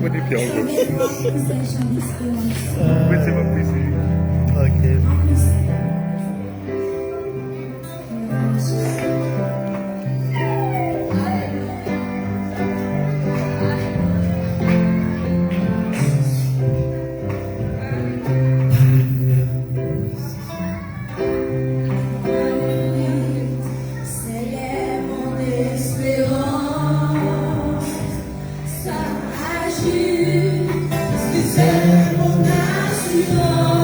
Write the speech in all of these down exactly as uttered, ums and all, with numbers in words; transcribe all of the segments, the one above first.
Mwen te pye ankò. Mwen se mwen prese. Ok. C'est mon espérance, ça agit, c'est mon assurance.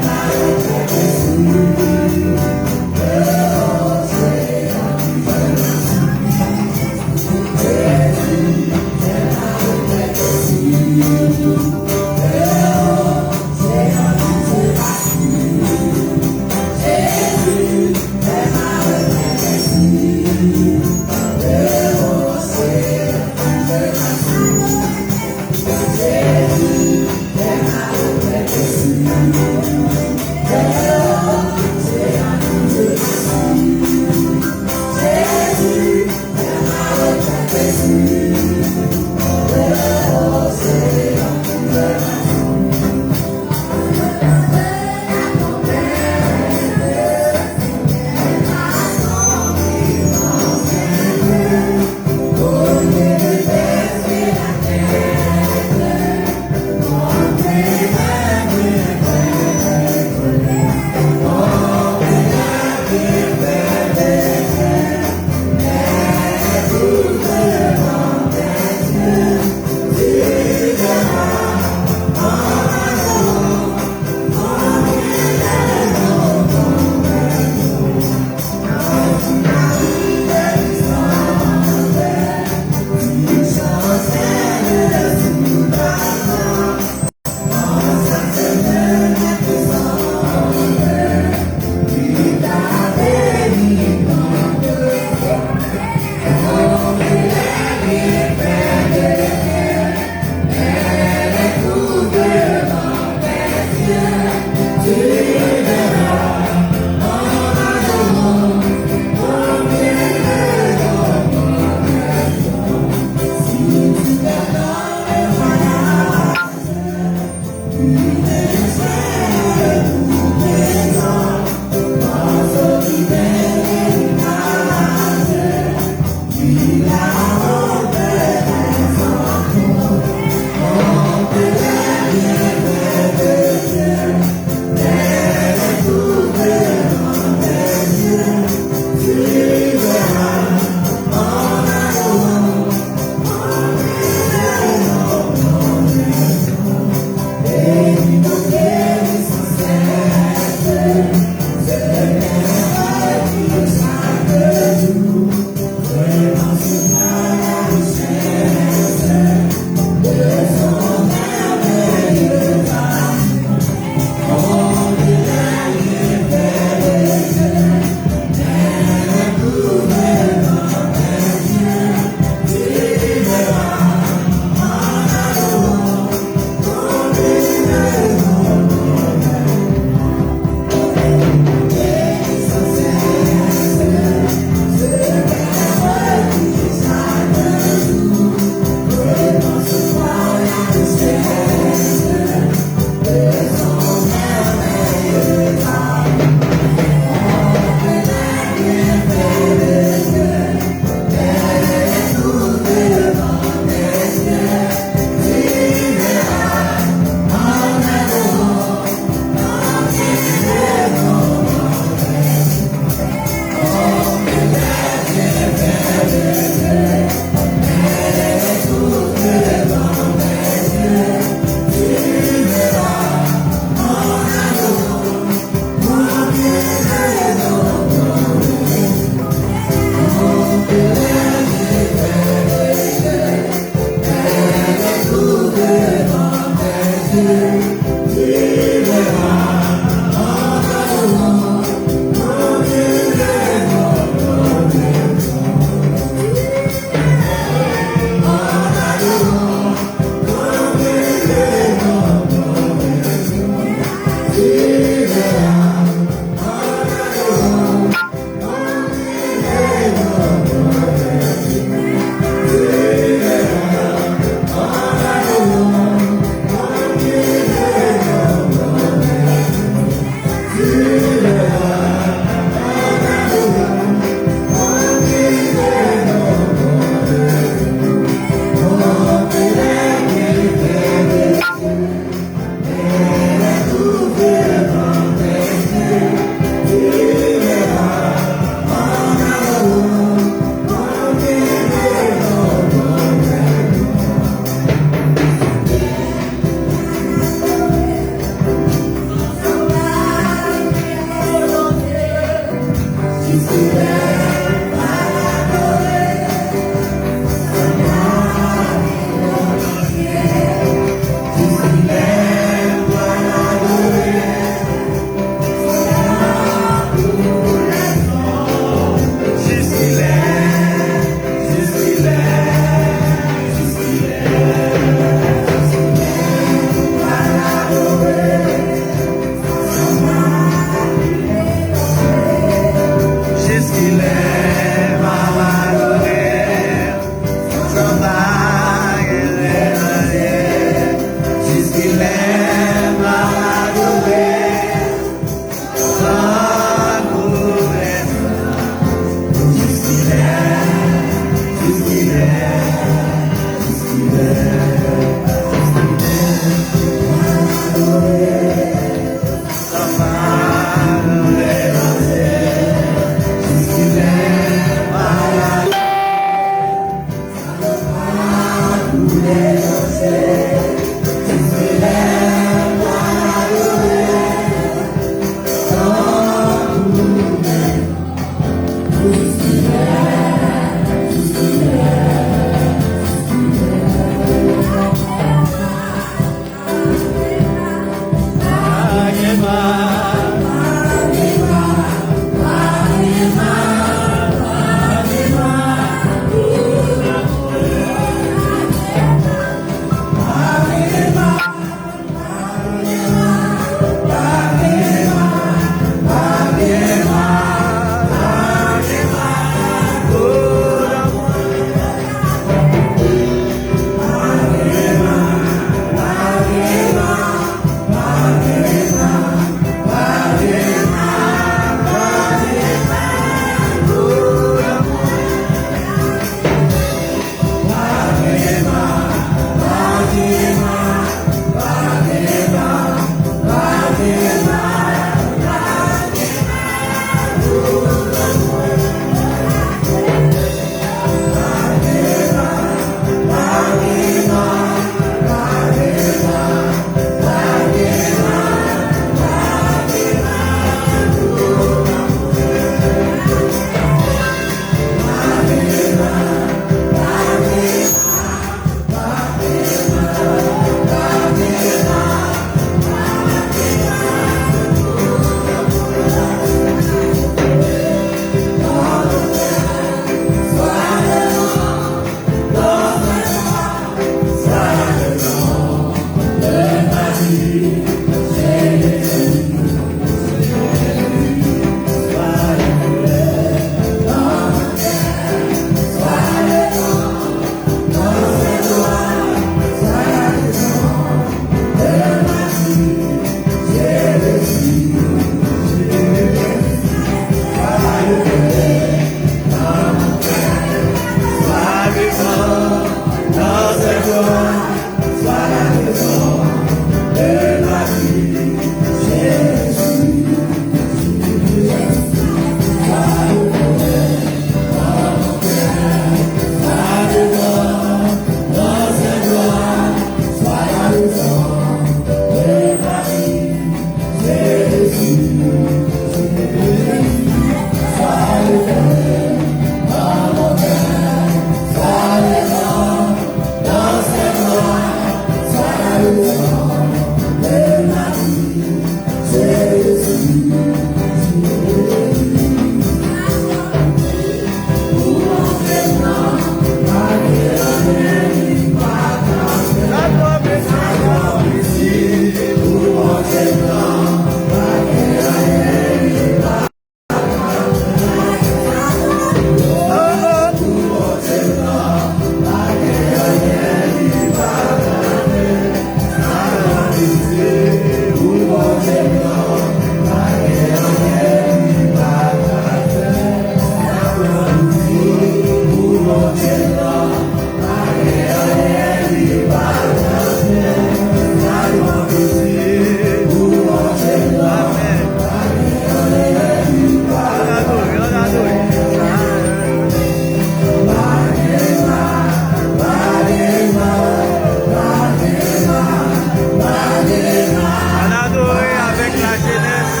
Jeunesse,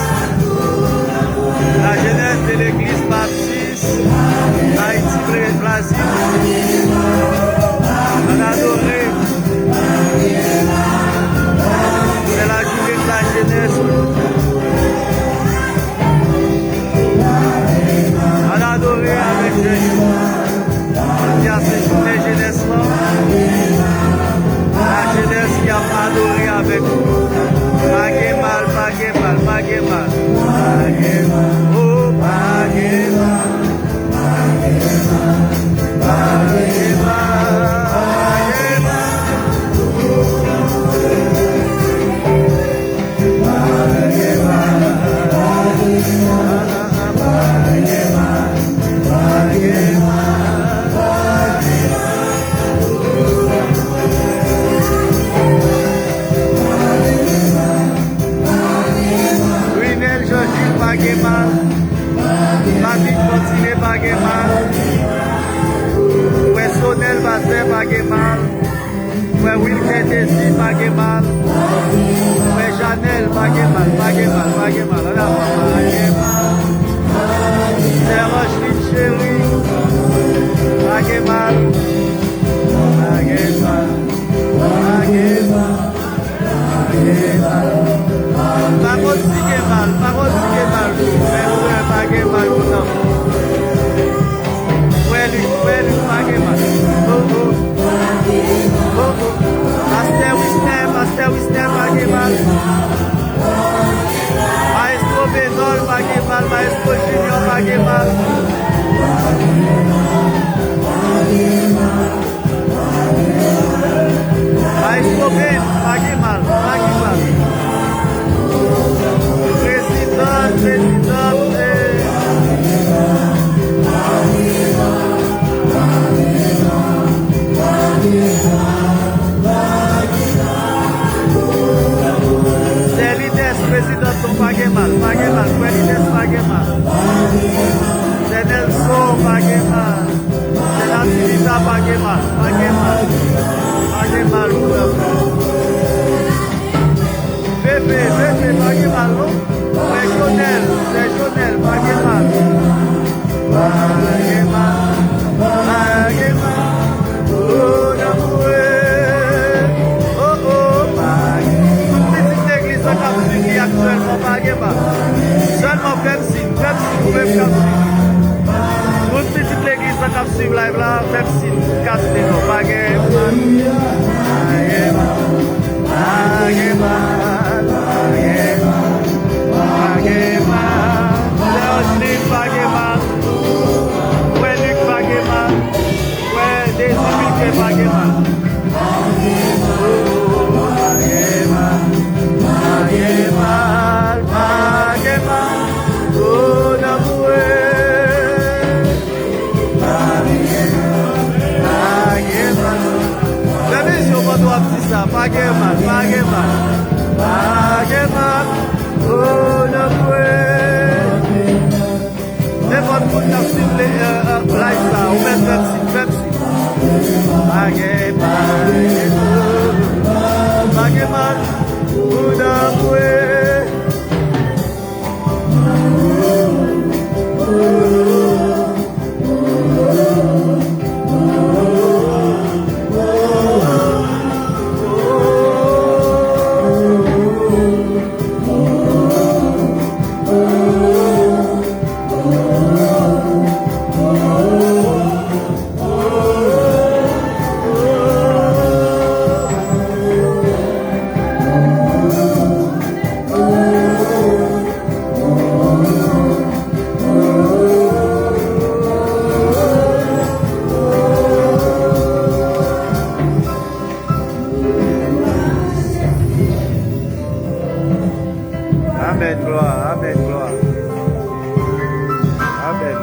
la jeunesse de l'église baptiste Haïti Brésil. Ann adore. C'est la journée de la jeunesse. Ann adore avèk jèn yo. Jodi a se jounen jenès lan. La jenès ki ap adore avèk nou. Pa gen mal, pa gen mal, pa gen mal. Pa gen mal, oh, pa gen mal. Pa gen mal, pa gen mal, pa gen mal. Rinel Jean Gilles, pa gen mal. Patrick Fortuné, pa gen mal. Frè Sonel Pastè, pa gen mal. Frè Wilker Désir, pa gen mal. Frè Janèl, pa gen mal, pa gen mal, pa gen mal. Ann ava, pa gen mal. Sè Angeline Chérie, pa gen mal. Pa gen mal, pa gen mal, pa gen mal. Pa konn si gen mal, pa konn si gen mal. Men frè, pa gen mal pou nan. Frè Luc, frè Luc, pa gen mal. Oh, oh. Oh, oh. Pastè Wisner, pastè Wisner, pa gen mal. Maestro Benol, pa gen mal. Maestro Junior, pa gen mal. Maestro Ben, pa gen mal, pa gen mal. Prezidan, prezidan, eh. Sè Lidès, prezidan, non, pa gen mal, pa gen mal. Frè Lidès, pa gen mal. Sè Nelson, pa gen mal. Sè Natilita, pa gen mal, pa gen mal. Pa gen mal pou lè. Veve, veve, pa gen mal, non. Frè Jonèl, frè Jonèl, pa gen mal. Pa gen mal, pa gen mal. Oh, lanmou, eh. Oh, oh, pa gen. Tout pitit legliz la k ap swiv li aktyèlman, pa gen mal. Sèlman fè m siy. Fè m siy, ou menm k ap swiv. Tout pitit legliz la k ap swiv live la, fè m siy, kas men non, pa gen mal. Pa gen mal, pa gen mal, pa gen mal, pa gen mal. Sè Angeline, pa gen mal. Frè Luc, pa gen mal. Frè Désir Wilker, pa gen mal. Oh, pa gen mal, pa gen mal, pa gen mal. Oh, lanmou, eh. Pa gen mal, pa gen mal. Fè mezi w pandan w ap di sa. Pa gen mal, pa gen mal. Pa gen mal. Oh, lanmou, eh. Nenpòt moun k ap swiv le, eh, eh, live sa, ou menm fè m siy, fè m siy. Pa gen, pa gen, pa gen mal pou nan mwen. Amèn, glwa, amèn, glwa. Amèn.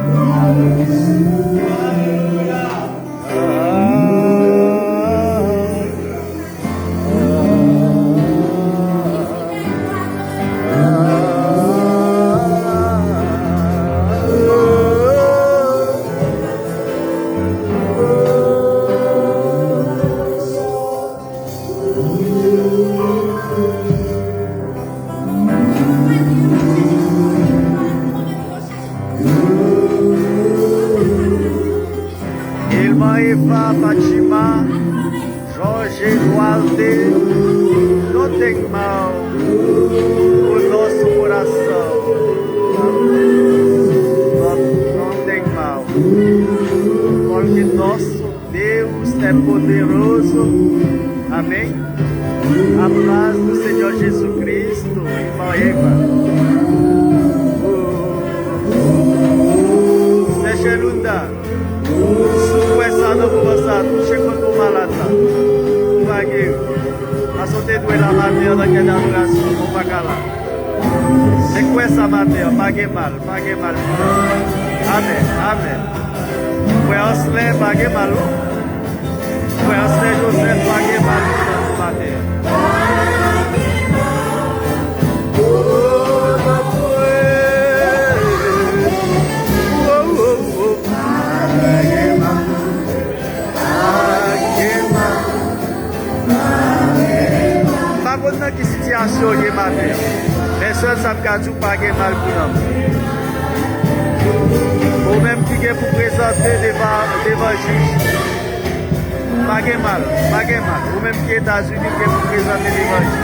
Poderoso. Amém. A paz do Senhor Jesus Cristo, irmã Eva. Sè Chelunda, si w kwè sa nan moman sa, touche kont ou malad la. Ou va geri. Paske w te dwe la maten an nan kè dadorasyon, ou pa ka la. Se kwè sa maten an, pa gen mal, pa gen mal. Amèn, amèn. Frè Anselin, pa gen mal, non. Frè Anselin Joseph, pa gen mal pou nou maten an. Pa gen mal. M pa konn nan ki sitiyasyon w ye maten an, men sèl sa m ka di w, pa gen mal pou nanm ou. Ou menm ki gen pou prezante devan, devan jij, pa gen mal, pa gen mal. Ou menm ki Etazini, ki gen pou prezante devan jij,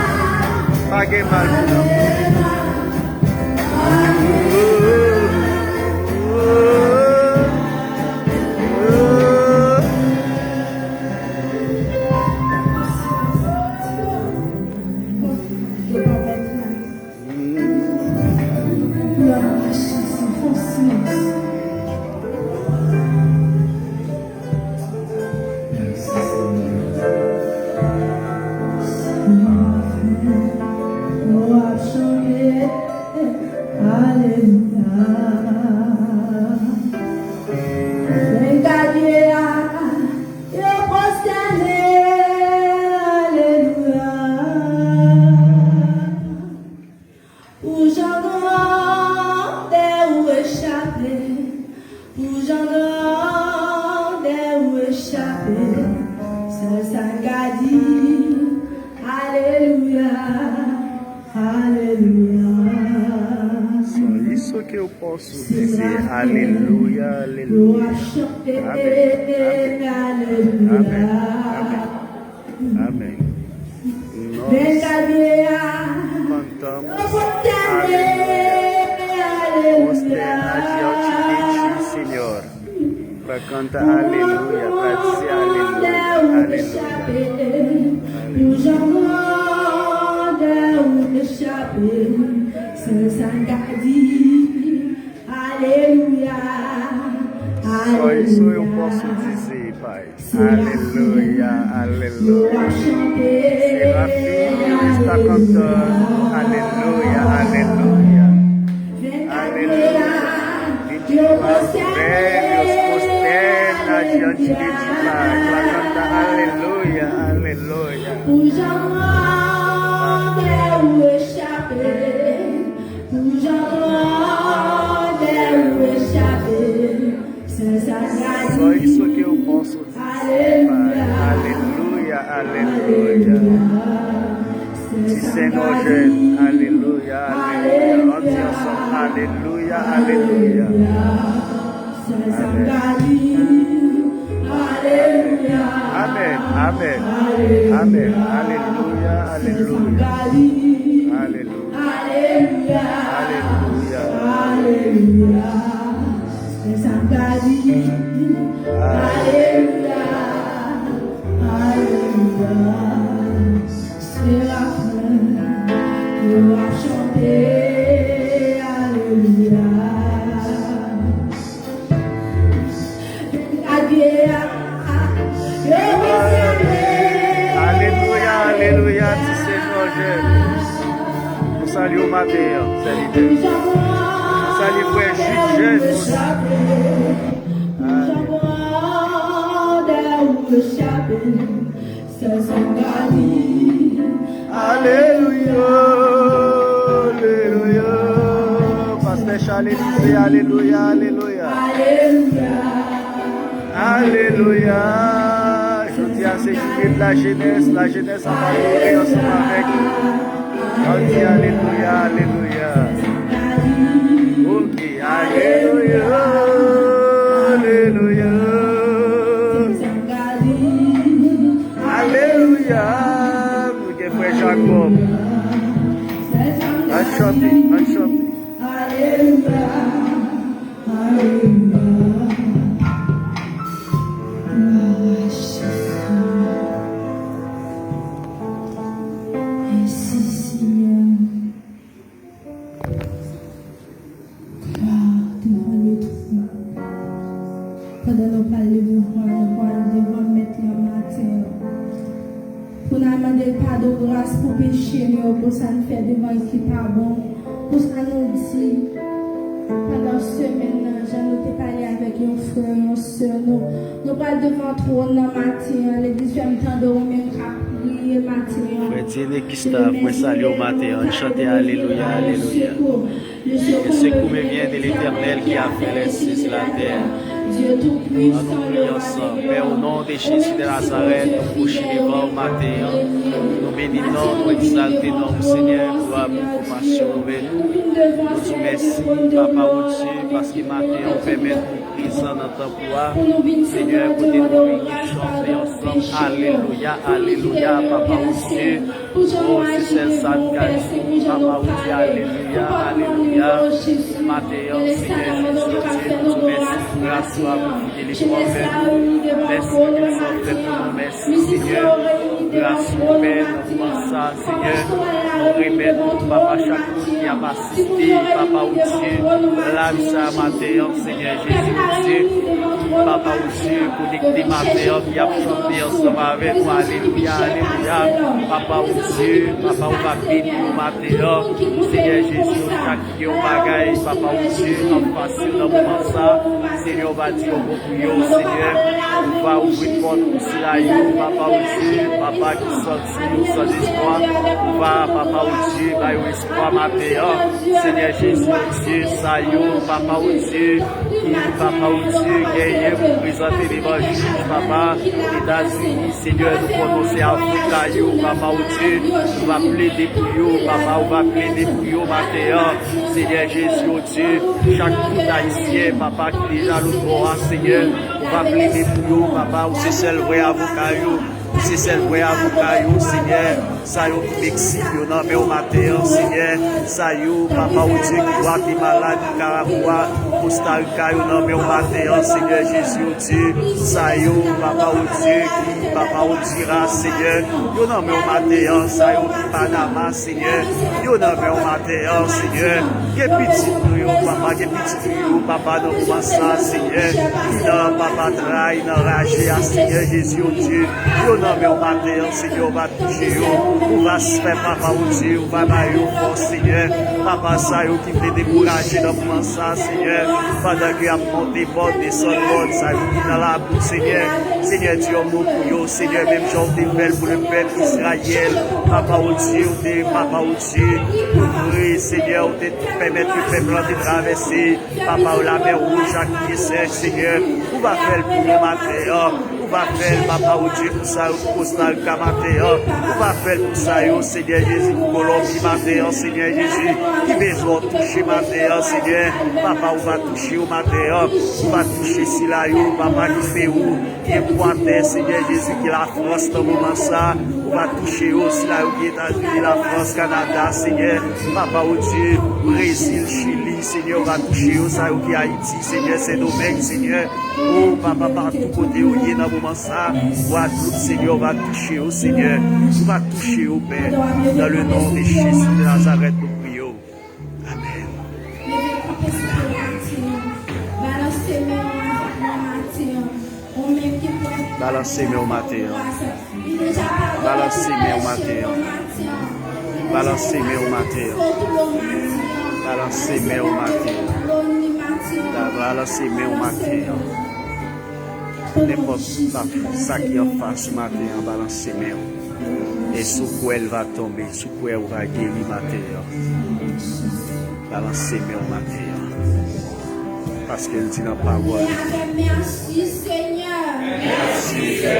pa gen mal pou nanm ou. Alelouya. Yo pwostène, alelouya. Pou jan grandè ou e chape, pou jan grandè ou e chape, sèl sa n ka di, alelouya, alelouya. Só isso que eu posso dizer, aleluia, aleluia. Amém, amém, amém, amém. Nós cantamos aleluia. Prosterna diante de ti, Senhor, para cantar aleluia, para dizer aleluia, aleluia. Pou jan grandè ou e chape, sèl sa n ka di, alelouya, alelouya. Só isso eu posso dizer, Pai. Aleluia, aleluia. Serafim está cantando, aleluia, aleluia. Aleluia. Vinte e quatro velhos prosterna diante de ti, Pai, para cantar aleluia, aleluia. Pou jan grandè ou e chape, pou jan grandè ou e chape, sèl sa n ka di. Só isso que eu posso dizer, Pai. Aleluia, aleluia. Ti Senhor, aleluia, aleluia. Ann di ansanm, aleluia, aleluia. Amèn. Amèn, amèn, amèn. Aleluya, aleluya. Aleluya. Aleluya. Aleluya. Aleluya. Serafin yo ap chante, aleluya. Aleluya, aleluya, ti Senyè Jèn. Nou salye w maten an, sèvitè. Nou salye frè Jid Jèn osi. Aleluya. Aleluya, aleluya. Pastè Charles di aleluya, aleluya. Aleluya. Jodi a se jounen de la jeunesse, la jeunesse ap adore ansanm avèk nou. Ann di aleluya, aleluya. Ok, aleluya, aleluya. Aleluya. Nou gen frè Jacob. Ann chante, ann chante. Aleluya, aleluya. Gras pou peche nou yo, pou sa n fè devan l ki pa bon, pou sa nou di pandan semèn nan, jan nou te pale avèk yon frè, yon sè nou. Nou pral devan twòn nan maten an, legliz fè m tande ou menm k ap priye maten an. Frè Dieuné Gustave, mwen salye w maten an. Ann chante alelouya, alelouya. Le secours me vient de l'Éternel qui a fait les cieux et la terre. An nou priye ansanm. Pè, o non de Jezi de Nazarèt, nou kouche devan w maten an. Nou beni non w, nou egzalte non w, Senyè, pou amou, konpasyon anvè nou. Nou di w mèsi, Papa Bondye, paske maten an w pèmèt nou prezan nan tanp ou a. Senyè, kote nou vini chante ansanm. Alelouya, alelouya, Papa Bondye. O, se sèl sa n ka di, Papa Bondye, alelouya, alelouya. Maten an, Senyè Jezi, nou di w mèsi pou gras ou a, pou fidelite w anvè nou. Mèsi pou sa w fè pou nou, mèsi, Senyè, pou gras ou, Pè, nan moman sa, Senyè. Nou remèt ou, Papa, chak moun ki ap asiste, Papa Bondye, live sa maten an, Senyè Jezi, Bondye. Papa Bondye, konekte maten an, ki ap chante ansanm avè nou. Alelouya, alelouya. Papa Bondye, Papa, ou va beni yo maten an. Senyè Jezi, yo chak gen yon bagay, Papa Bondye, anfas yo nan moman sa. Senyè, ou va di yon mo pou yo, Senyè. Ou va ouvri pòt pou sila yo, Papa Bondye, Papa ki santi yo san espwa. Ou va, Papa Bondye, ba yo espwa maten an. Senyè Jezi, Bondye, sa yo, Papa Bondye, ki, Papa Bondye, genyen pou prezante devan jij, Papa, Etazini, Senyè, nou pwononse avoka yo, Papa Bondye, nou va plede pou yo, Papa, ou va plede pou yo maten an. Senyè Jezi, Bondye, chak tout Ayisyen, Papa, ki deja lòtbò a, Senyè, ou va plede pou yo, Papa, ou se sèl vrè avoka yo. Se sèl vrè avoka yo, Senyè, sa yo ki Meksik, yo nan men w maten an, Senyè, sa yo, Papa, ou di ki Gwatemala, Nikaragwa, Kostarika, yo nan men w maten an, Senyè Jezi, ou di, sa yo, Papa, ou di ki, Papa, Ondiras, Senyè, yo nan men w maten an, sa yo ki Panama, Senyè, yo nan men w maten an, Senyè. Gen pitit nou yo, Papa, gen pitit nou yo, Papa, nan moman sa, Senyè, ki nan, Papa, tray, nan raje a, Senyè Jezi, o Dye, yo nan men w maten an, Senyè, ou va touche yo, ou va fè, Papa, o Dye, ou va ba yo fòs, Senyè, Papa, sa yo ki vle dekouraje nan moman sa, Senyè, pandan ke y ap monte mòn, desann mòn, sa yo ki nan labou, Senyè, Senyè, di yon mo pou yo, Senyè, menm jan w te fè l pou le pèp Izrayèl, Papa, o Dye, ou te, Papa, o Dye, ouvri, Senyè, ou te pèmèt ke pèp lan te travèse, Papa, o lamè wouj ak pye sèch, Senyè, ou va fè l pou yo maten an, ou va fè l, Papa, o Dye, pou sa yo ki Kostarika maten an, ou va fè l pou sa yo, Senyè Jezi, ki Kolonbi maten an, Senyè Jezi, ki bezwen w touche maten an, Senyè, Papa, ou va touche yo maten an, ou va touche sila yo, Papa, ki Pewou, ki Ekwatè, Senyè Jezi, ki Lafrans nan moman sa, ou va touche yo, sila yo ki Etazini, Lafrans, Kanada, Senyè, Papa, o Dye, Brezil, Chili, Senyè, ou va touche yo, sa yo ki Ayiti, Senyè, Sendomeng, Senyè, o Papa, patou kote yo ye nan moman sa, Gwadloup, Senyè, ou va touche yo, Senyè, ou va touche yo, Pè, dans le nom de Jésus de Nazareth, nou priye w. Amèn. Leve kanpe sou pye w maten an. Balanse men w avèk mwen maten an. Ou menm ki kwè. Balanse men w maten an. Li deja padone tout peche nou maten an. Balanse men w maten an. Balanse men w maten an. Balanse men w maten an. Nenpòt sa, sa ki anfas ou maten an, balanse men w. E si w kwè l va tonbe, si w kwè ou va geri maten an. Balanse men w maten an. Paske l di nan pawòl li. Mèsi, Senyè. Mèsi, Senyè.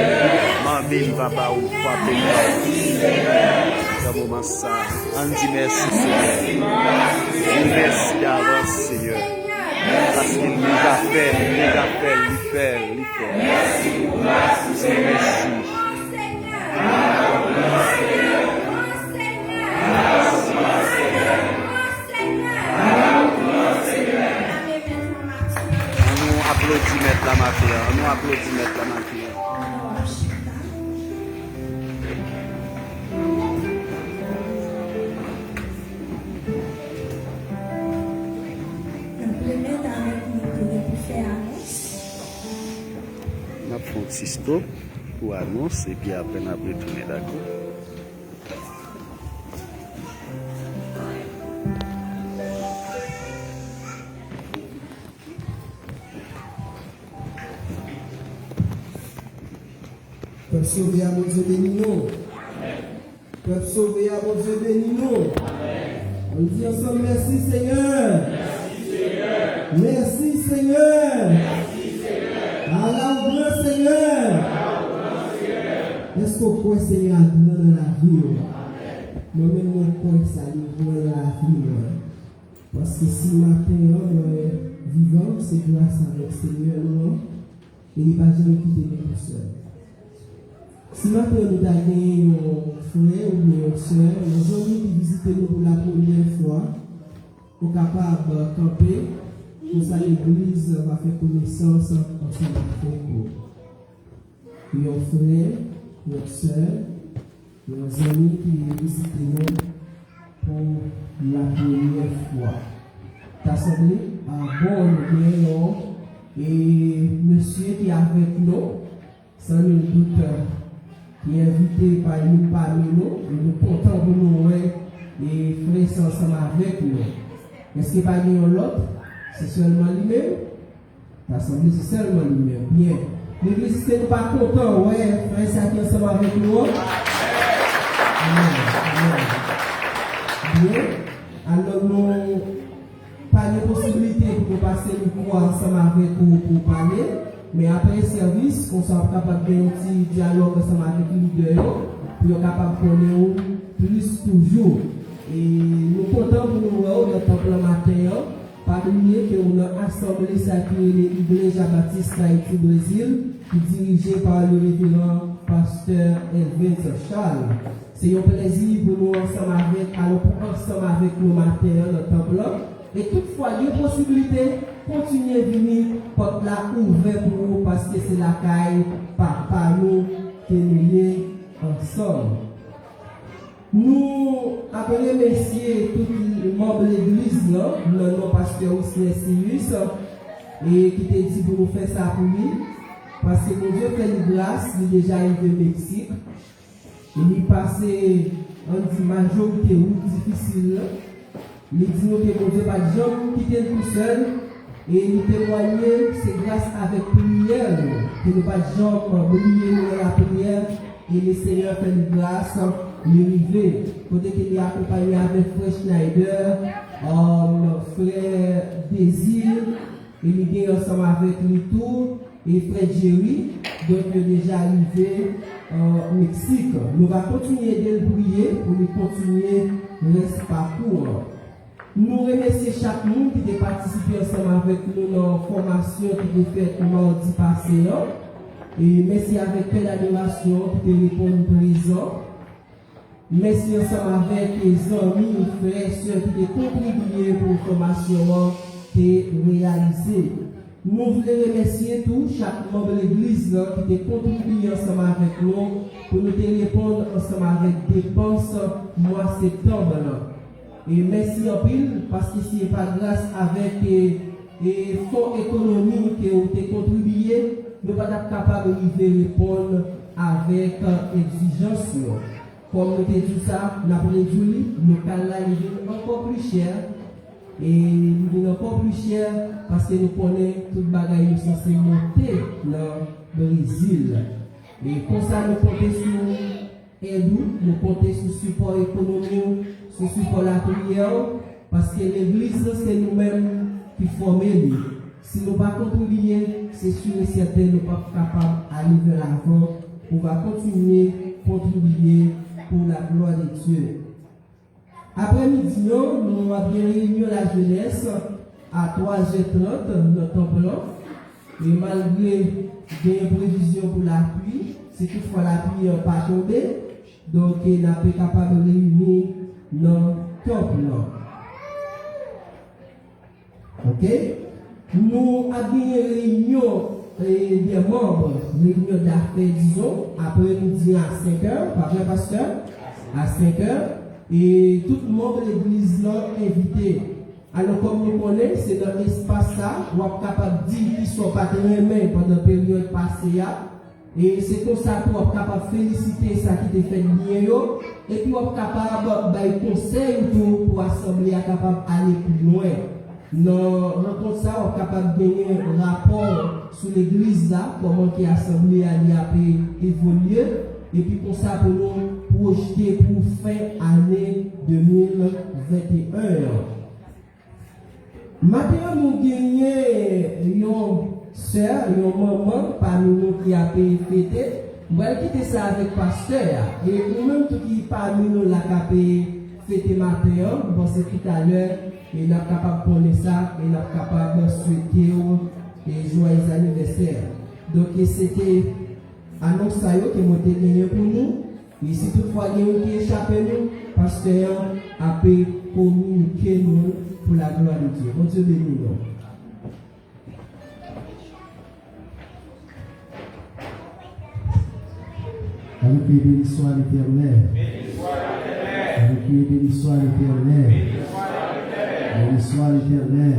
Manmi m, papa w, frape l. Nan moman sa, ann di mèsi, Senyè. Di mèsi davans, Senyè. Paske l deja fè, li deja fè, li fè, li fè. Di mèsi. Ann nou aplodi Mèt la maten an. Ann nou aplodi Mèt la maten an. N ap fè yon ti stop pou anons, epi apre n ap retounen, dakò? Pèp sove a, Bondye beni nou. Pèp sove a, Bondye beni nou. Ann di ansanm, mèsi Senyè. Mèsi Senyè. Ala w gran Senyè. Èske w kwè Senyè a gran nan lavi w? Mwen menm mwen kwè sa li gran nan lavi mwen. Paske si maten an mwen vivan, se gras avèk Senyè nou an, e li pa janm kite nou tousèl. Si maten an nou ta genyen yon frè oubyen yon sè, yon zanmi ki vizite nou pou lapremyè fwa, ou kapab kanpe, konsa legliz va fè konesans ansanm avèk ou. Yon frè, yon sè, yon zanmi ki vizite nou pou lapremyè fwa. Ta sanble, a, bon, nou gen yon, e, mesye ki avèk nou, san nil dout, ki envite pa youn pami nou, e nou kontan pou nou wè, e, frè sa ansanm avèk nou. Èske pa gen yon lòt? Se sèlman li menm? Ta sanble se sèlman li menm. Byen. Legliz, èske nou pa kontan wè frè sa ki ansanm avèk nou an? Amèn. Amèn. Byen. Alò, nou pa gen posiblite pou nou pase mikwo a ansanm avèk ou pou w pale. Men apre sèvis, konsa w ap kapab gen yon ti dyalòg ansanm avèk lidè yo, pou yo kapab konnen w plis toujou. E nou kontan pou nou wè w nan tanp lan maten an. Pa bliye ke ou nan asanble sa ki rele Igreja Batista Haiti Brezil, ki dirije pa le reveran pastè Elvens Charles. Se yon plèzi pou nou ansanm avèk, alò pou ansanm avèk nou maten an nan tanp lan. E toutfwa gen posiblite, kontinye vini, pòt la ouvè pou ou, paske se lakay Papa nou ke nou ye ansanm. Nou ap remèsye tout manm legliz lan, nan non pastè Wisner Sirius, e ki te di pou nou fè sa pou li, paske Bondye fè li gras, li deja rive Meksik. E li pase, ann di, majorite wout difisil lan. Li di nou ke Bondye pa t janm kite l tousèl, e li temwanye se gras avèk priyè nou, ke nou pa t janm bliye nou nan lapriyè, e Lesenyè fè li gras, li rive. Kote ke li akonpaye avèk frè Schneider, um, frè Désir, e li gen ansanm avèk li tou, e frè Jerry, donk yo deja rive, euh, Meksik. Nou va kontinye ede l priye pou li kontinye rès pakou an. Nou remèsye chak moun ki te patisipe ansanm avèk nou nan fòmasyon ki te fèt madi pase an. E mèsi avèk pè dadorasyon ki te reponn prezan. Mèsi ansanm avèk zanmi, frè, sè ki te kontribiye pou fòmasyon an te reyalize. Nou vle remèsye tou chak manm legliz lan ki te kontribiye ansanm avèk nou pou nou te reponn ansanm avèk depans mwa septanm lan. E mèsi anpil, paske si e pa gras avèk, e, e fon ekonomi ke ou te kontribiye, nou pa t ap kapab rive reponn avèk egzijans yo. Kòm nou te di w sa, n ap redui li, lokal la, li vin ankò pli chè. E li vin ankò pli chè paske nou konnen tout bagay yo sanse monte nan Brezil. E konsa nou konte sou èd ou, nou konte sou sipò ekonomi w, sou sipò lapriyè w, paske legliz lan se nou menm ki fòme li. Si nou pa kontribiye, se si e sèten nou p ap kapab ale vè lavan pou va kontinye kontribiye pou la glwa de Dye. Aprèmidi an, nou ap gen reyinyon lajenès a twa zè trant nan tanp lan. E malgre gen previzyon pou lapli, si toutfwa lapli an pa tonbe, donk, n ap kapab reyini nan tanp lan. Ok? Nou ap genyen reyinyon, e, dè manm, reyinyon dafè, dizon, aprèmidi a senk è, pa vre, pastè? A senk è. E tout manm legliz lan envite. Alò, kòm nou konnen, se nan espas sa, w ap kapab di kisa w pa t renmen pandan peryòd pase a. E se konsa tou w ap kapab felisite sa ki te fèt byen yo, epi w ap kapab bay konsèy ou tou pou asanble a kapab ale pi lwen. Nan rankont sa, w ap kapab genyen rapò sou legliz la, kòman ke asanble a li ap evolye, epi konsa pou nou pwojte pou fen ane de mil venteyen an. Maten an, nou genyen yon sè, yon manman pami nou ki ap fete. M pral kite sa avèk pastè a. E ou menm tou ki pami nou la k ap fete maten an, m panse toutalè, e n ap kapab konnen sa, e n ap kapab swete w, e, joyeux anniversaire. Donk, e se te anons sa yo ke mwen te genyen pou nou. E si toutfwa gen yon ki echape nou, pastè an ap kominike nou l pou la glwa de Dye. Bondye beni nou. Ann kriye, Béni soit l'Éternel. Ann kriye, Béni soit l'Éternel. Béni soit l'Éternel.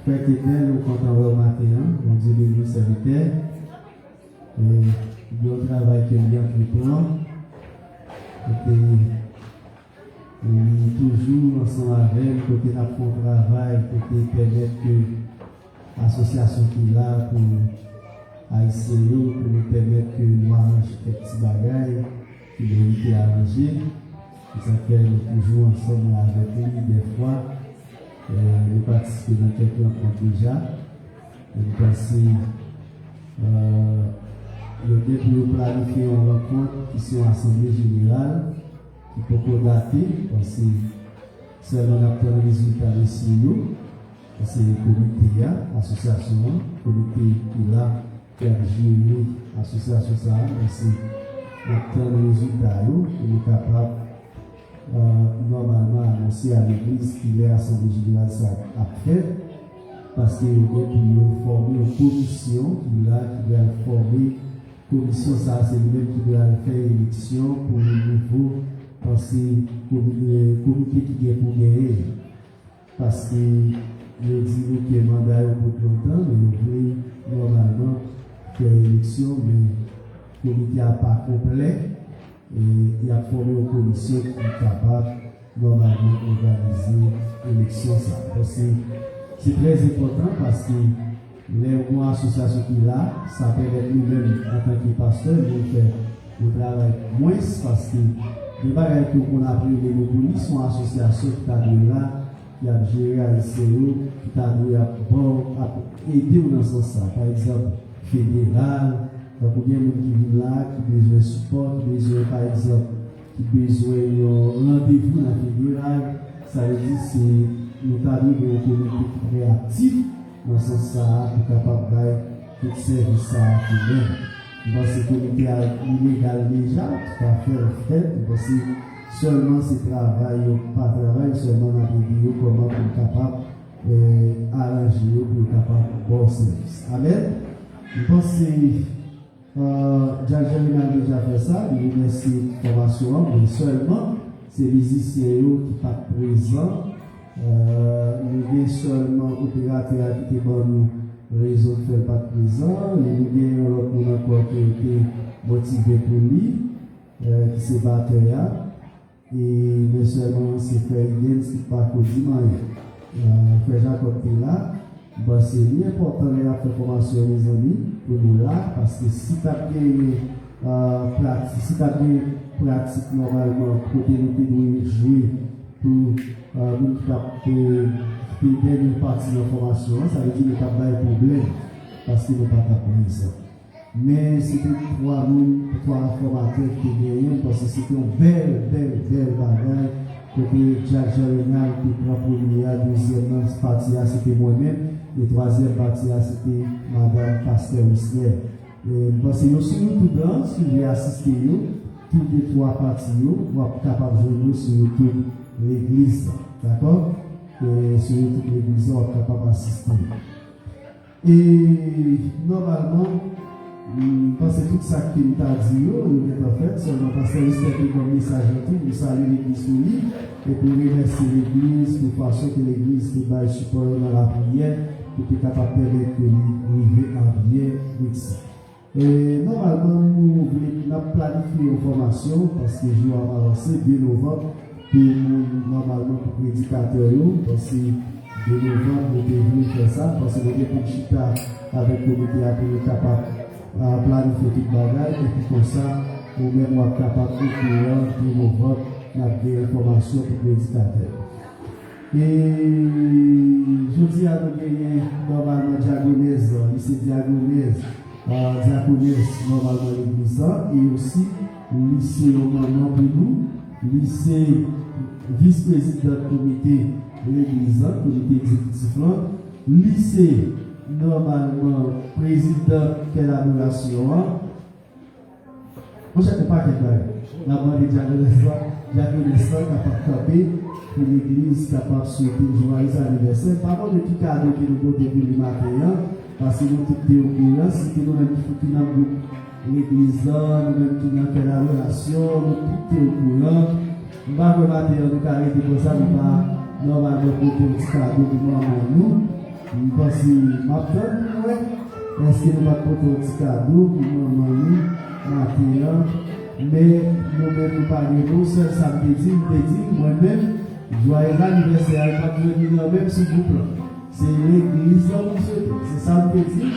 Frè Kednèl, nou kontan wè w maten an. Bondye beni w, sèvitè. E, gen yon travay ke li antreprann. Kote li toujou ansanm avè m, kote n ap fè yon travay, kote pèmèt ke asosyasyon ki la pou Ayisyen yo, pou nou pèmèt ke nou aranje kèk ti bagay ki merite aranje. Se sa k fè nou toujou ansanm avèk li dèfwa. E, nou patisipe nan kèk rankont deja. E nou panse, e, yo gen pou yo planifye yon rankont ki se yon asanble jeneral ki poko date, paske sèlman n ap tann rezilta mesye yo. Se komite a, asosyasyon an, komite ki la, ki ap jere asosyasyon sa a, men se n ap tann rezilta yo pou nou kapab, e, nòmalman anonse a legliz kilè asanble jeneral sa a ap fèt, paske yo gen pou yo fòme yon komisyon ki la, ki pral fòme komisyon sa a, se li menm ki pral fè eleksyon pou nouvo, panse komi-, e, komite ki gen pou genyen an. Paske yo di nou ke manda yo pot lontan, men yo vle nòmalman fè eleksyon, men komite a pa konplè, e y ap fòme yon komisyon ki kapab nòmalman òganize eleksyon sa. Bon, se, se trè enpòtan paske lè yon asosyasyon ki la, sa pèmèt nou menm, antanke pastè, nou fè yon travay mwens, paske gen bagay ke w konn ap rele nou pou li, se yon asosyasyon ki ta dwe la, ki ap jere Ayisyen yo, ki ta dwe ap ba w, ap ede w nan sans sa. Pa egzanp, federal, tankou gen moun ki vin la, ki bezwen sipò, ki bezwen, pa egzanp, ki bezwen yon randevou nan federal, sa vle di se nou ta dwe gen yon komite ki trè aktif nan sans sa a pou kapab bay tout sèvis sa a ki menm. M panse komite a li legal deja, toutafè, l fèt. M panse sèlman se travay yo, pa travay sèlman n ap ede yo kòman pou yo kapab, e, aranje yo pou yo kapab ba w sèvis. Amèn. M panse E, Directeur Renald deja fè sa, li remèsye fòmasyon an, men sèlman se mizisyen yo ki pa t prezan. E, nou gen sèlman operatè a ki te ban nou rezon k fè l pa t prezan, e nou gen yon lòt moun ankò ke yo te motive pou li, e, ki se batè a. E, men sèlman se frè Higgins ki pako di m anyen. E, frè Jacob te la, m panse li enpòtan lè y ap fè fòmasyon, mezanmi, pou nou la, paske si t ap genyen, e, prati-, si t ap gen pratik nòmalman kote nou te dwe jwe pou, e, moun ki t ap, e, ki te dènye pati nan fòmasyon an, sa vle di nou t ap bay pwoblèm, paske nou pa t ap prezan. Men se te twa moun, twa fòmatè ki te genyen, m panse se te yon bèl, bèl, bèl bagay. Kote Jack Jean Renald te pran premye a, dezyèm nan pati a se te mwen menm, e twazyèm pati a se te madanm pastè Wisner. E m panse yo sou YouTube la, si w vle asiste yo, tou de twa pati yo, w ap kapab jwenn yo sou YouTube legliz la, dakò? E sou YouTube legliz la, w ap kapab asiste yo. E nòmalman, m panse tout sa ke m ta di yo, yo gentan fèt, sèlman pastè Wisner te ban m mesaj lan tou, pou m salye legliz pou li, epi remèsye legliz pou fason ke legliz te bay sipò yo nan lapriyè, pou te kapab pèmèt ke li rive a byen Meksik. E nòmalman, nou vle, n ap planifye yon fòmasyon, paske jou ap avanse, de novanm, Pou moun nòmalman pou predikatè yo, paske de novanm, nou te vle fè sa, paske nou te konn chita avèk komite a pou nou kapab, a, planifye tout bagay, epi konsa, ou menm w ap kapab okouran de novanm, n ap gen enfòmasyon pou predikatè yo. E jodi a, nou genyen nòmalman dyagonèz, lise dyagonèz, a, dyakonès nòmalman legliz la, e osi li se yon manman pou nou, li se vis prezidant komite legliz la, komite egzekitif la, li se nòmalman prezidant kè adorasyon an. Monchè, se pakèt bagay. N ap mande dyakonès la, dyakonès la kapab kanpe pou legliz kapab swete jwayez anivèsè. M pa konnen ki kado ke nou pote pou li maten an, paske nou tout te okouran, si te nou menm ki nan gwoup legliz la, nou menm ki nan kè adorasyon, nou tout te okouran. M pa kwè maten an nou ka rete konsa, nou pa nòmalman pote yon ti kado pou manman nou. M panse m ap tann pou m wè èske nou pa t pote yon ti kado pou manman nou maten an. Men nou menm nou pa gen non, sèl sa m te di, m te di, mwen menm, jwayez anivèsè a, li pa t jwenn li nan menm sou gwoup lan. Se legliz lan pou swete. Se sa m te di,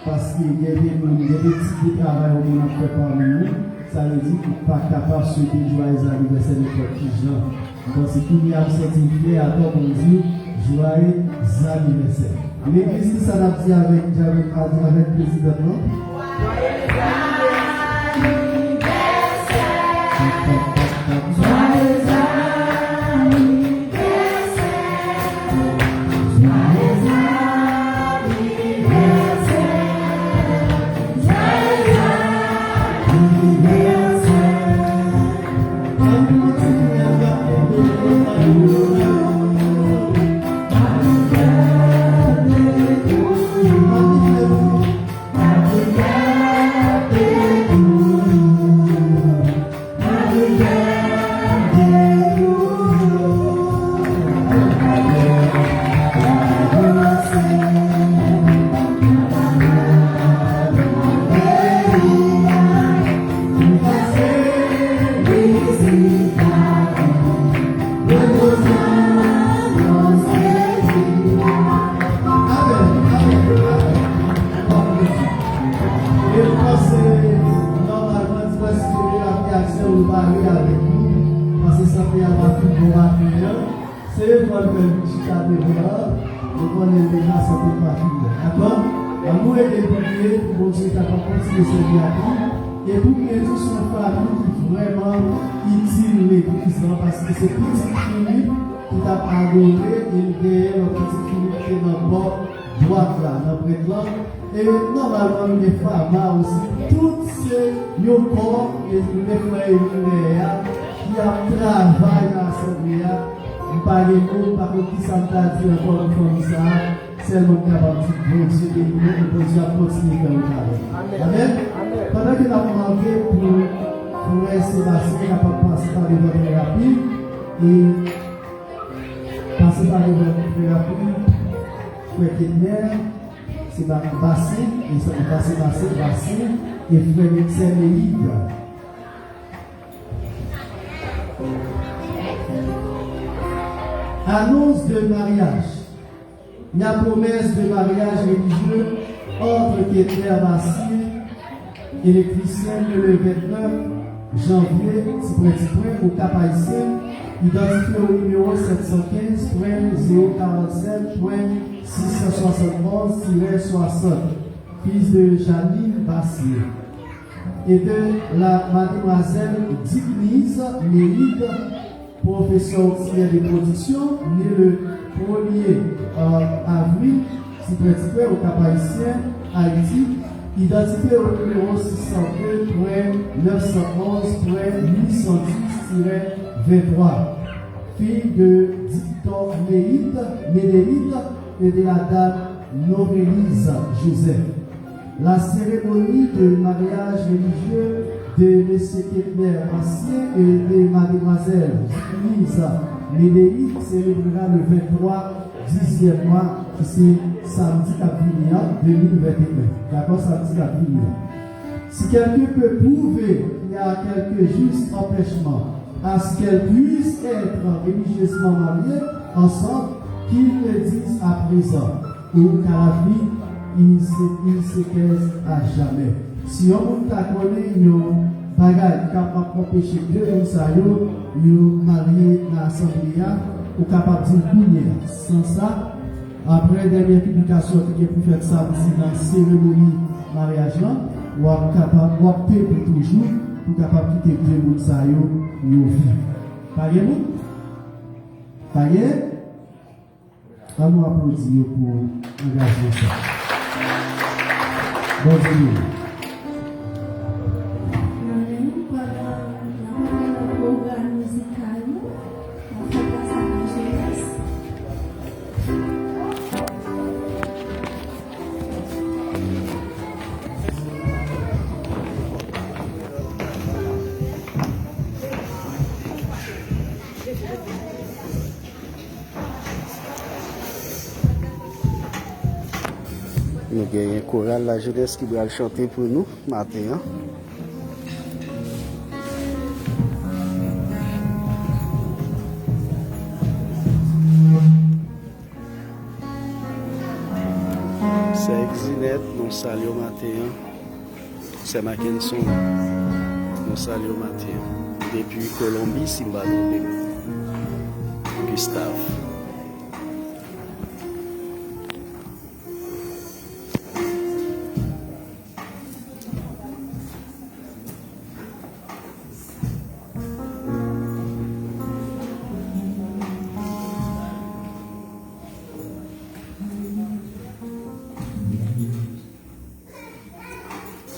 paske gen de moun, gen de tip de travay yon moun ap fè pami nou. Sa vle di ou pa kapab swete jwayez anivèsè nenpòt ki jan. M panse kounye a m santi m fyè atò pou m di w jwayez anivèsè. Legliz, kisa n ap di avèk, avèk, avèk prezidant lan? E m panse, nòmalman, dimanch ki vini, n ap gen aksyon pou pale avèk nou, paske sante a pa fin bon maten an. Se yo k pral fè chita devan an, nou konnen deja sante pa fin bon. Dakò? Ann nou ede l priye pou Bondye kapab kontinye sèvi ak li. E pou m di w, se yon fanmi ki vrèman itil legliz lan, paske se pitit Filip ki t ap adore, e l genyen lòt pitit Filip ki te nan bò dwat la, nan prèt lan. E nòmalman, nou gen Fama osi. Tout se yon kò, e nou gen frè Emile a, ki ap travay nan asanble a. M pa gen mo, m pa konn kisa m ta di ankò pou fanmi sa a. Sèlman m kapab di Bondye beni nou, e Bondye ap kontinye fè yon travay. Amèn. Amèn. Amèn. Pandan ke n ap mande pou frè Sebastien kapab pase pa devan trè rapid, e pase pa devan trè rapid, frè Ketner, se pa Bastien, e se pa Sebastien, Bastien, e frè Sèmeyid. Annonce de mariage. Il y a promesse de mariage religieux entre Ketner Bastien, électricien, né le vingt-neuf janvier, Tipren Tipren, au Cap Haïtien, identifié au numéro sept cent quinze point zéro quarante-sept point six cent soixante-onze tiret soixante, fils de Janine Bastien, et de la mademoiselle Dignise Méride, professeur auxiliaire de production, né le premier, euh, avril, Tipren Tipren, au Cap Haïtien, Haïti, identifié au numéro six cent deux point neuf cent onze point huit cent dix tiret vingt-trois, fille de Dictor Méide, Médéide, et de la dame Novelise Joseph. La cérémonie de mariage religieux de Monsieur Ketner Bastien et de Mademoiselle Lise Médéide célébrera le vingt-trois dixième mois, ki se samdi k ap vini an, de mil venteyen. Dakò, samdi k ap vini an. Si quelqu'un peut prouver qu'il y a quelque juste empêchement À ce qu'elles puissent être religieusement mariées ensemble, qu'il le dise à présent, ou car la vie, il se, il se taise à jamais. Si yon moun ta konnen yon bagay ki kapab anpeche de moun sa yo, yo marye nan asanble a, ou kapab di l kounye a. San sa, apre dènye piblikasyon ki gen pou fèt samdi nan seremoni maryaj lan, w ap kapab, w ap pepe toujou pou kapab kite de moun sa yo, yo viv. Pa gen moun? Pa gen? Ann nou aplodi yo pou angajman sa. Bondye beni. Amen. Pandan n ap pran pwogram mizikal nou, n ap fè plas ak jenès. Nou genyen koral lajenès ki pral chante pou nou maten an. Sè Exinette, nou salye w maten an. Sè Mackenson, nou salye w maten an. Depi Kolonbi, si m pa twonpe m. Gustave.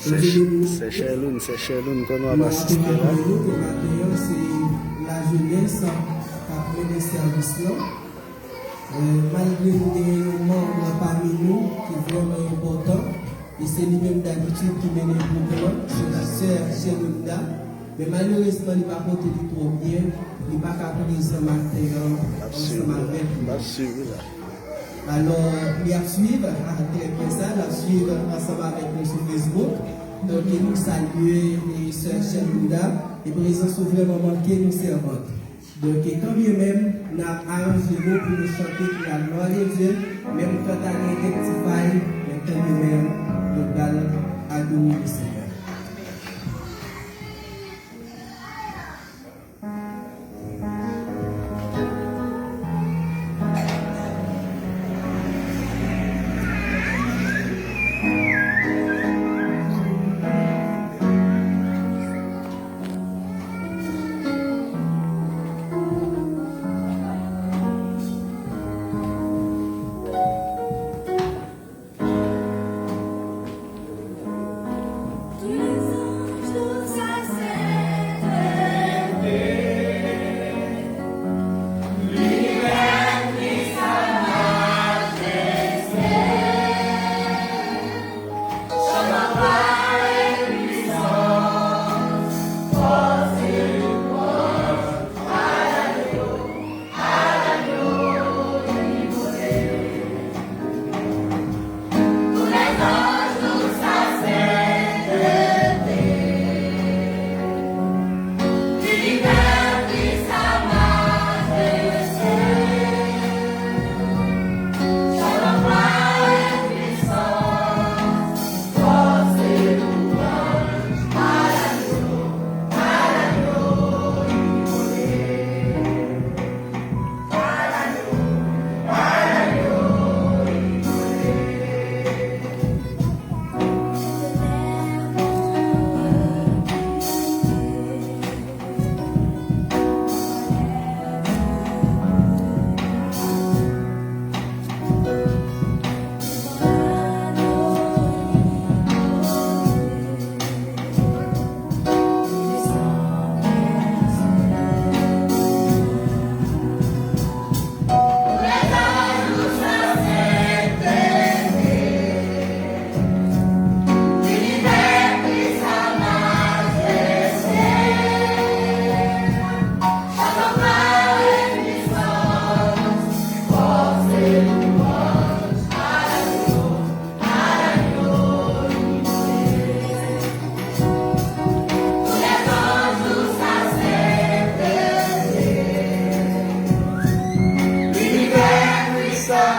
Sè Ch-, Sè Sherlune, Sè Sherlune, kòman w ap asiste la? Nou ap pale nou ke maten an se lajenès k ap mennen sèvis lan. Eh, malgre nou gen yon manm pami nou ki vrèman enpòtan, e se li menm dabitid ki mennen gwoup lan, se Sè Sherlunda, men malerezman li pa pote li twò byen, li pa ka prezan maten an ansanm avèk nou. Alò, li ap swiv, a, trè byen sa, l ap swiv ansanm avèk nou sou Facebook. Donk, nou salye, e, Sè Sherlunda, e prezans ou vrèman manke nou, sèvant. Donk, e kanmenm, n ap aranje nou pou nou chante pou la glwa de Dye, menm kanta gen kèk ti fay, men kanmenm, nou pral adore Lesenyè.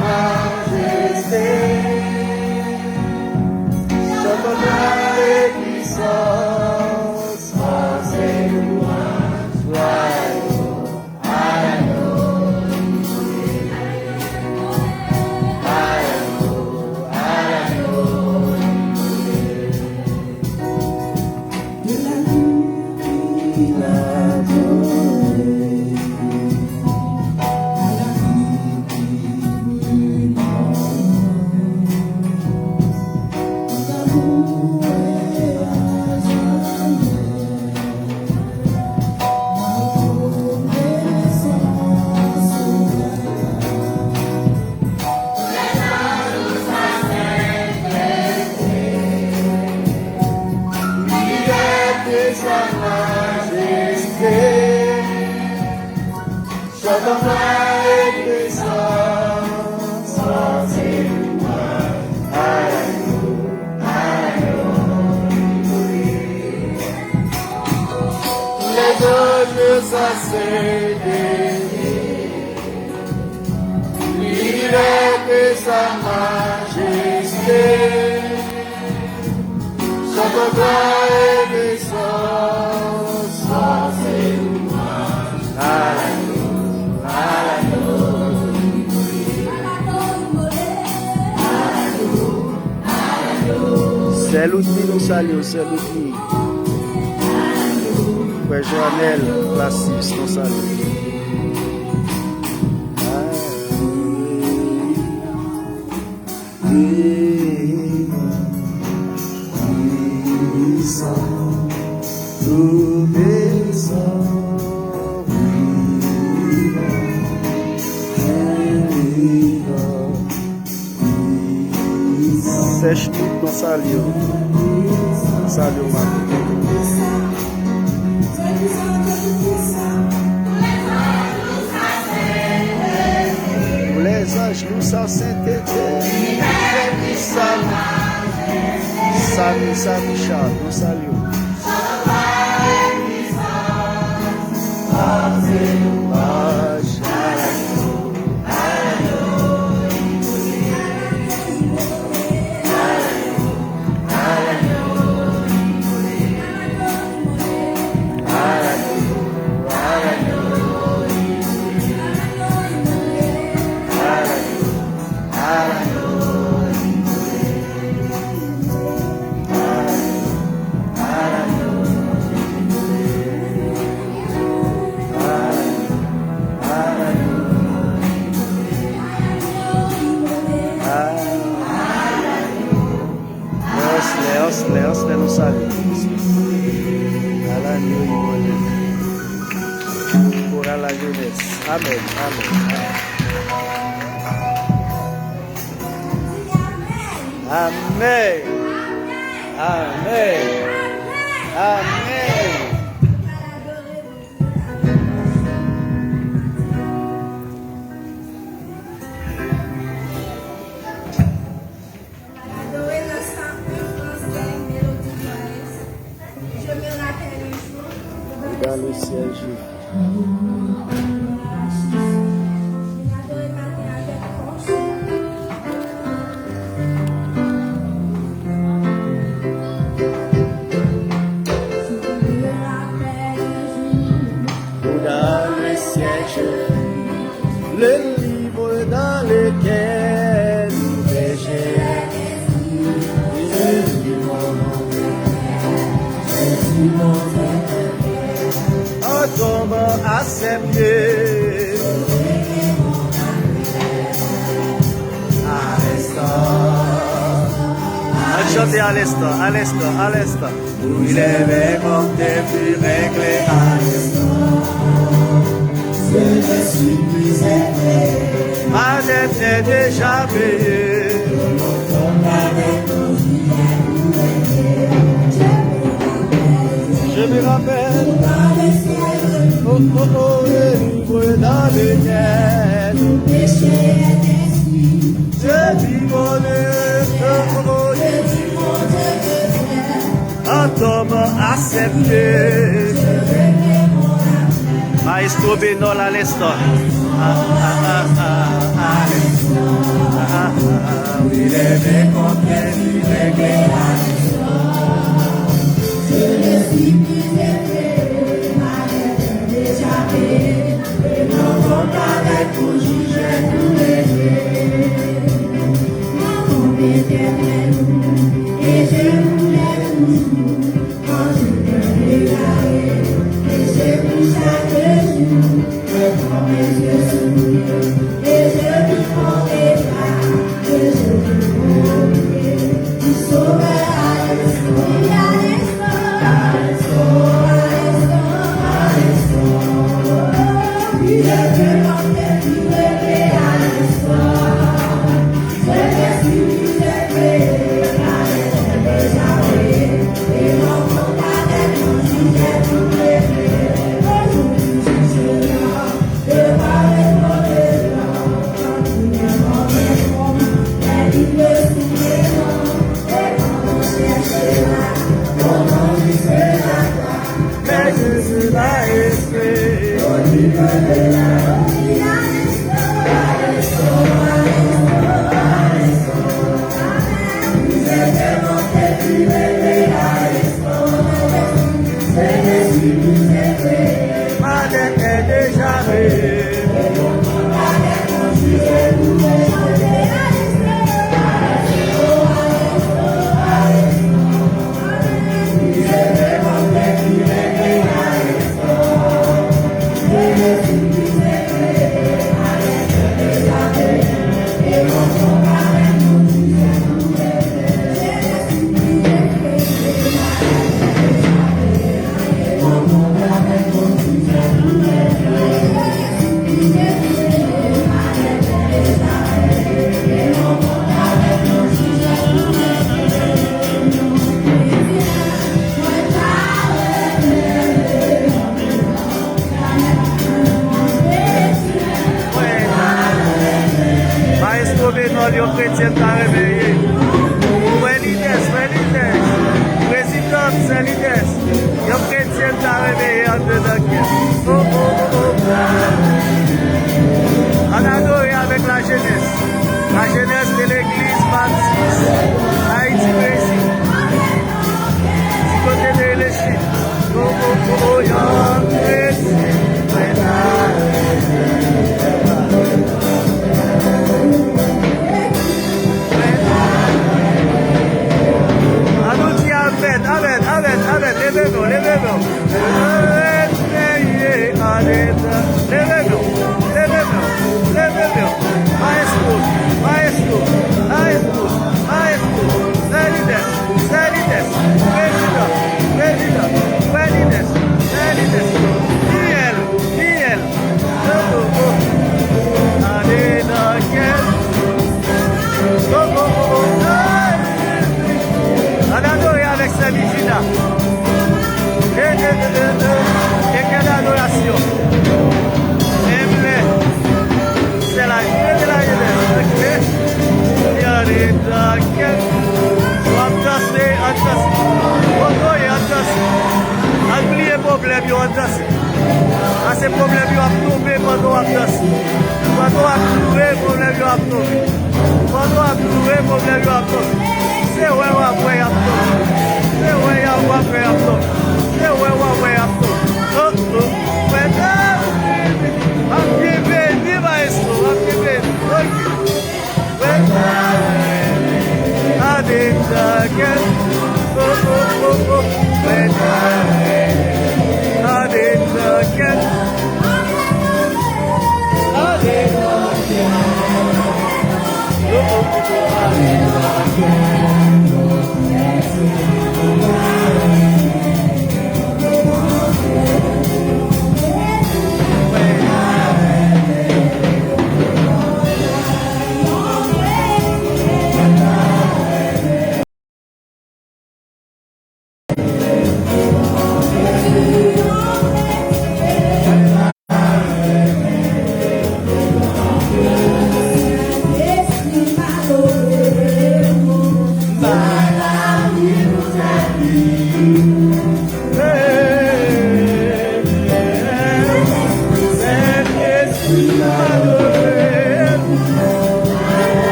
Majeste, chante glwa e pwisans, fòs e lwanj, glwa e Chante glwa e pwisans, fòs e lwanj, Agno, Agno. Tous les anges à ses désirs, l'univers et sa majesté. Chante glwa e pwisans, fòs e lwanj, Agno, Agno. Sè Loutni, nou salye w, Sè Loutni. Frè Joanèl Klasis, nou salye w. Sèch tout, mwen salye w. Mwen salye w, maten. Pou lèzanj lousa sentete, Sami, Sami Charles, nou salye w. Anslè, anslè, anslè, nou salye. Alanyo Ibole. Koral la jeunesse. Amèn, amèn, amèn. Amèn. Amèn. Amèn. Dans le ciel, je Dans le ciel, je lis le livre dans lequel nous péchés. Jésus, mon Dieu, Jésus, mon Dieu. On tombe à ses pieds. Al chante Alèsta, Alèsta, Alèsta. Où il est récolté, puis réglé à l'instant. Ce que je suis plus élevé. Ma dette est déjà payée. Comme la dette. Je me rappelle. Oh, oh, oh, le livre dans lequel. Péché est inscrit. Je dis mon Dieu, oh, oh, oh. Un homme accepté. Maestro Benol à l'instant. Ah, ah, ah, ah, ah. Wi, leve kont li, leve a lespwa. Se lespri ki se kreye, pa gen deja peye. E nan kont avèk ou jije tou leve. Nan kont Etènèl ou, e je ou lève toujou. Kan je te deklare, e je pou chak jou. Maestro Benol, yon kretyen ta reveye. Frè Lidès, frè Lidès, prezidan, sè Lidès, yon kretyen ta reveye anndedan kè. Oh, oh, oh, oh. Ann adore avèk lajenès. Lajenès de legliz batis Ayiti Brezil. Di kote de Elechit. Oh, oh, oh, oh, yon kretyen. Ann nou di amèn, amèn, amèn, amèn. Leve men w, leve men w. Leve men w, leve men w, leve men w. Maestro, maestro, maestro, maestro. Sè Lidès, sè Lidès. Prezidan, prezidan. Frè Lidès, frè Lidès. Fiyèl, fiyèl. Oh, oh, oh. Andedan kè. Oh, oh, oh, oh. Hey! Ann adore avèk sè Mijina. E, e, e, e, e, e kè dadorasyon. Amen. Sè la, rete la, rete. Ok. Andedan kè. W ap danse, ann danse. Kote w ye, ann danse. Ann bliye pwoblèm yo, ann danse. Pase pwoblèm yo ap tonbe pandan w ap danse. Pandan w ap joure, pwoblèm yo ap tonbe. Pandan w ap joure, pwoblèm yo ap tonbe. Se wè w ap wè y ap tonbe. Se wè y ap, w ap wè y ap tonbe. Se wè w ap wè y ap tonbe. Oh, oh. Mwen, ap byen beni, maestro, ap byen beni. Ok.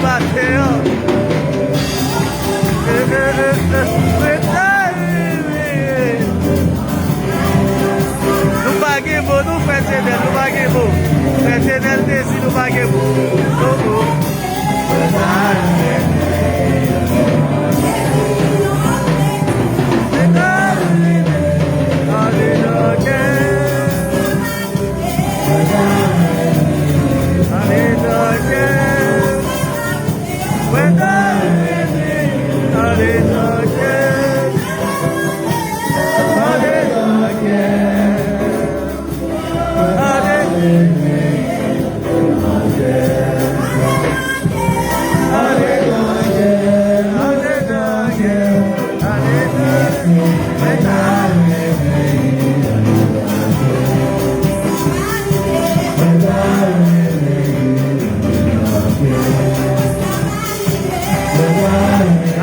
Atè an. Eh, eh, eh, eh, eh, eh. Nou pa gen mo, nou, Frè Tenèl, nou pa gen mo. Frè Tenèl te di nou pa gen mo. Oh, oh.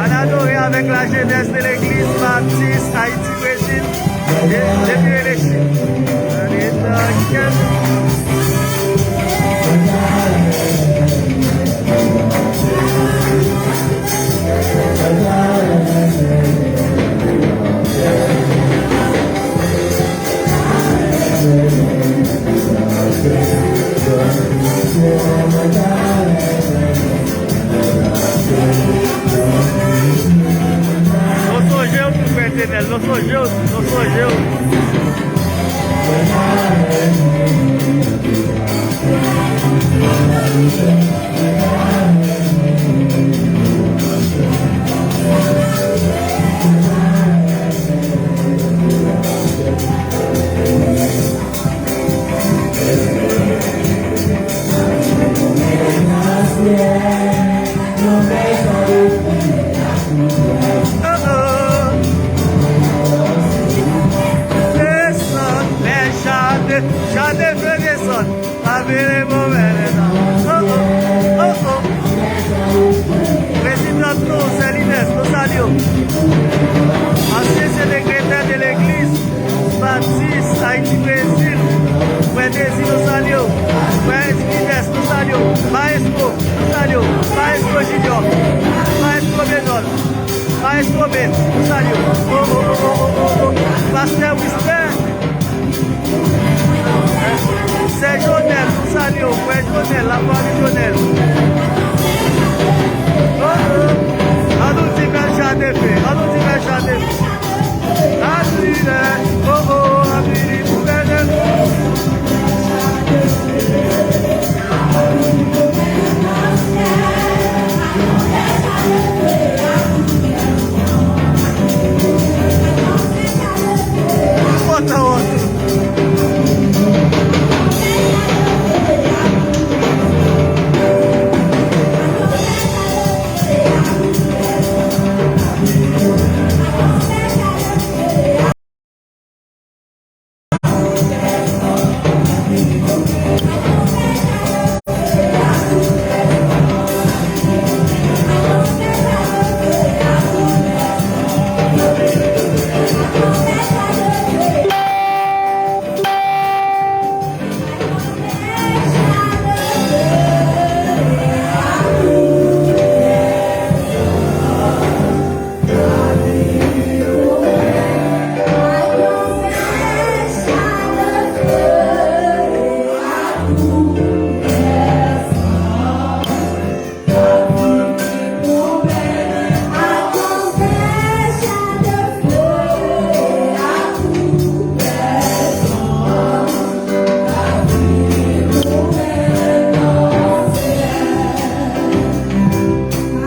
Ann adore avèk lajenès de Legliz Batis Ayiti Brezil. De-, depi Relechi. Ann adore. Nou sonje w tou, Frè Tenèl, nou sonje w tou, nou sonje w tou. Desann, lè chante, chante fè desann. Avele bon, mèlè nan. Oh, oh, oh, oh. Prezidan nou, Sè Linès, nou salye w. Ansyen sekretè de Legliz Batis Ayiti Brezil, Frè Dezi, nou salye w. Frè Linès, nou salye w. Maestro, nou salye w. Maestro Junior, Maestro Benol, Maestro Ben, nou salye w. Oh, oh, oh, oh, oh, oh. Pastè Wister. Sè Jonèl, nou salye w, frè Jonèl, lafanmi Jonèl. Oh, oh. An nou di bèl chante fè, an nou di bèl chante fè. Adrilen, oh, oh, Adrilen, gouvènè.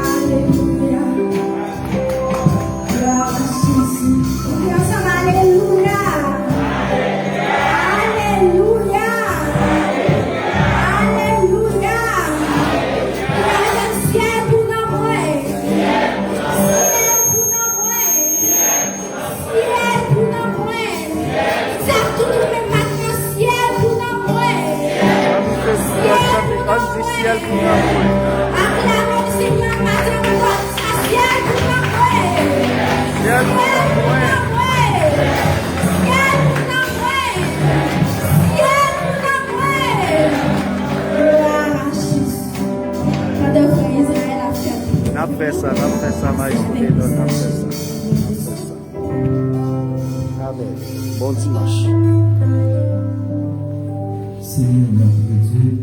Alelouya. Glwa a Jezi. Ou di ansanm, alelouya. Alelouya. Alelouya. Ou ka mete syèl pou non mwen. Syèl pou non mwen. Syèl pou non mwen. Sa tout ou menm maten an, syèl pou non mwen. Syèl pou non mwen. Aklame Senyè maten an, sa syèl pou non mwen. Syèl pou non mwen. Syèl pou non mwen. Syèl pou non mwen. Glwa a Jezi. Pandan frè Izrayèl Fè sa, n ap fè sa, majeste non, n ap fè sa. N ap fè sa. Amèn. Bon dimanch. Seigneur notre Dieu,